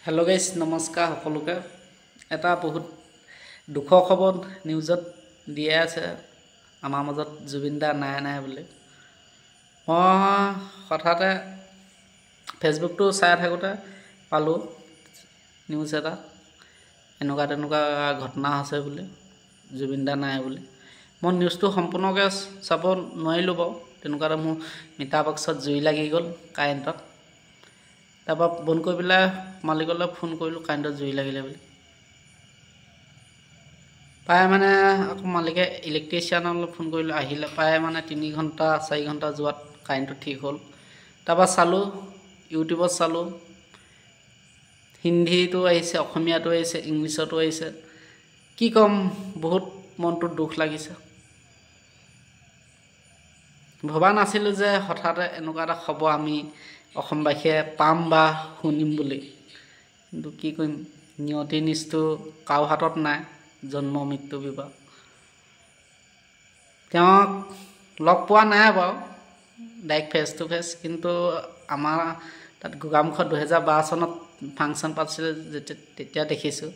Hello' guys, নমস্কাৰ সকলোকে। এটা বহুত দুখৰ খবৰ নিউজত দিয়ে আছে, আমাৰ মাজত জুবিন দা নাই নাই বুলি। মই হঠাতে ফেচবুকটো চাই থাকোঁতে পালোঁ নিউজ এটা, এনেকুৱা তেনেকুৱা ঘটনা হৈছে বুলি, জুবিন দা নাই বুলি। মই নিউজটো সম্পূৰ্ণকৈ চাব নোৱাৰিলোঁ বাৰু, তেনেকুৱা এটা মোৰ মিটাৰ বক্সত জুই লাগি গ'ল কাৰেণ্টত। তাৰপৰা বন্ধ কৰি পেলাই মালিকলৈ ফোন কৰিলোঁ, কাৰেণ্টত জুই লাগিলে বুলি। প্ৰায় মানে আকৌ মালিকে ইলেক্ট্ৰিচিয়ানলৈ ফোন কৰিলোঁ, আহিলে। প্ৰায় মানে 3 ঘণ্টা 4 ঘণ্টা যোৱাত কাৰেণ্টটো ঠিক হ'ল। তাৰপৰা চালোঁ, ইউটিউবত চালোঁ, হিন্দীটো আহিছে, অসমীয়াটো আহিছে, ইংলিছতো আহিছে। কি ক'ম, বহুত মনটোত দুখ লাগিছে। ভবা নাছিলোঁ যে হঠাতে এনেকুৱা এটা খবৰ আমি অসমবাসীয়ে পাম বা শুনিম বুলি। কিন্তু কি কৰিম, নিয়তি নিষ্ঠু কাৰো হাতত নাই, জন্ম মৃত্যু বিবাহ। তেওঁক লগ পোৱা নাই বাৰু ডাইৰেক্ট ফেচ টু ফেচ, কিন্তু আমাৰ তাত গোগামুখত 2012 চনত ফাংচন পাতিছিলে যেতিয়া, তেতিয়া দেখিছোঁ।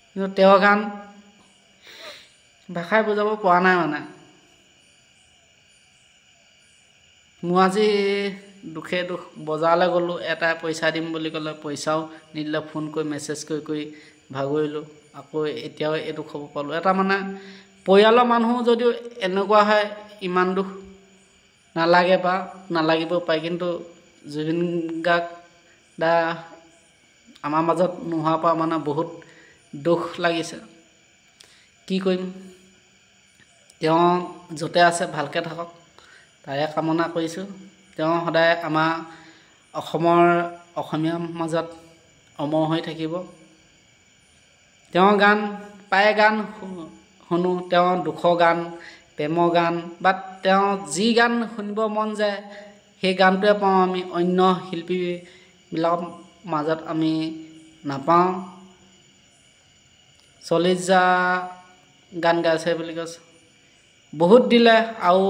কিন্তু তেওঁৰ গান ভাষাই বুজাব পৰা নাই। মানে মোৰ আজি দুখে দুখ। বজাৰলৈ গ'লোঁ, এটাই পইচা দিম বুলি ক'লে, পইচাও নিদিলে। ফোন কৰি মেছেজ কৰি কৰি ভাগৰিলোঁ। আকৌ এতিয়াও এইটো খবৰ পালোঁ। এটা মানে পৰিয়ালৰ মানুহ যদিও এনেকুৱা হয়, ইমান দুখ নালাগে বা নালাগিব পাৰে, কিন্তু জুবিন গাৰ্গ দা আমাৰ মাজত নোহোৱাৰ পৰা মানে বহুত দুখ লাগিছে। কি কৰিম, তেওঁ য'তে আছে ভালকৈ থাকক, তাৰে কামনা কৰিছোঁ। তেওঁ সদায় আমাৰ অসমৰ অসমীয়াৰ মাজত অমৰ হৈ থাকিব। তেওঁৰ গান প্ৰায় গান শুনো, তেওঁ দুখৰ গান, প্ৰেমৰ গান, বা তেওঁ যি গান শুনিব মন যায় সেই গানটোৱে পাওঁ আমি, অন্য শিল্পীবিলাকৰ মাজত আমি নাপাওঁ। 40 হাজাৰ গান গাইছে বুলি কৈছে, বহুত দিলে আৰু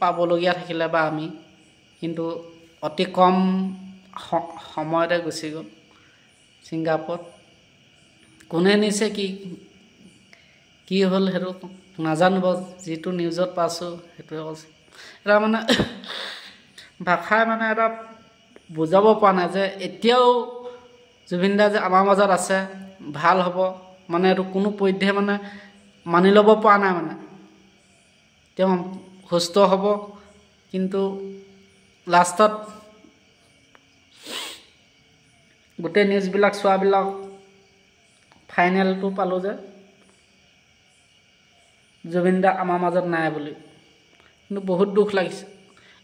পাবলগীয়া থাকিলে বা আমি, কিন্তু অতি কম সময়তে গুচি গ'ল ছিংগাপুৰত। কোনে নিছে, কি কি হ'ল সেইটো নাজানো বাৰু, যিটো নিউজত পাইছোঁ সেইটোৱে কৈছোঁ। এটা মানে ভাষাই মানে এটা বুজাব পৰা নাই যে এতিয়াও জুবিন দা যে আমাৰ মাজত আছে, ভাল হ'ব, মানে এইটো কোনো পধ্যে মানে মানি ল'ব পৰা নাই। মানে তেওঁ সুস্থ হ'ব, কিন্তু লাষ্টত গোটেই নিউজবিলাক চোৱাবিলাক ফাইনেলটো পালোঁ যে জুবিন দা আমাৰ মাজত নাই বুলি। কিন্তু বহুত দুখ লাগিছে।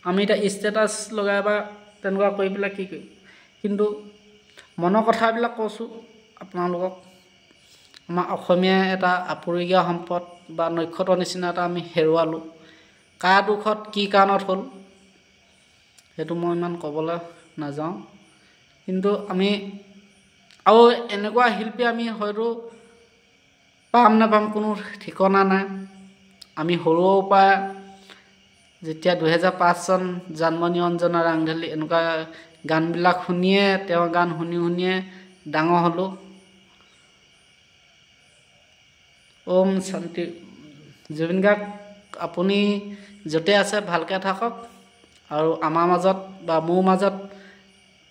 আমি এতিয়া ষ্টেটাছ লগাই বা তেনেকুৱা কৰি পেলাই কি কৰিম, কিন্তু মনৰ কথাবিলাক কৈছোঁ আপোনালোকক। আমাৰ অসমীয়া এটা আপুৰুগীয়া সম্পদ বা নক্ষত্ৰৰ নিচিনা এটা আমি হেৰুৱালোঁ। কাৰ দুখত কি কাৰণত হ'ল সেইটো মই ইমান ক'বলৈ নাযাওঁ, কিন্তু আমি আৰু এনেকুৱা শিল্পী আমি হয়তো পাম নাপাম কোনো ঠিকনা নাই। আমি সৰুৰ পৰা যেতিয়া 2005 চন জানমণি অঞ্জনা ৰাংঢালী এনেকুৱা গানবিলাক শুনিয়ে, তেওঁৰ গান শুনি শুনিয়ে ডাঙৰ হ'লোঁ। ওম শান্তি। জুবিন গাৰ্গ আপুনি য'তে আছে ভালকৈ থাকক, আৰু আমাৰ মাজত বা মোৰ মাজত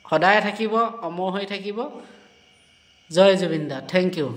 সদায় থাকিব, অমৰ হৈ থাকিব। জয় জুবিন দা, thank U.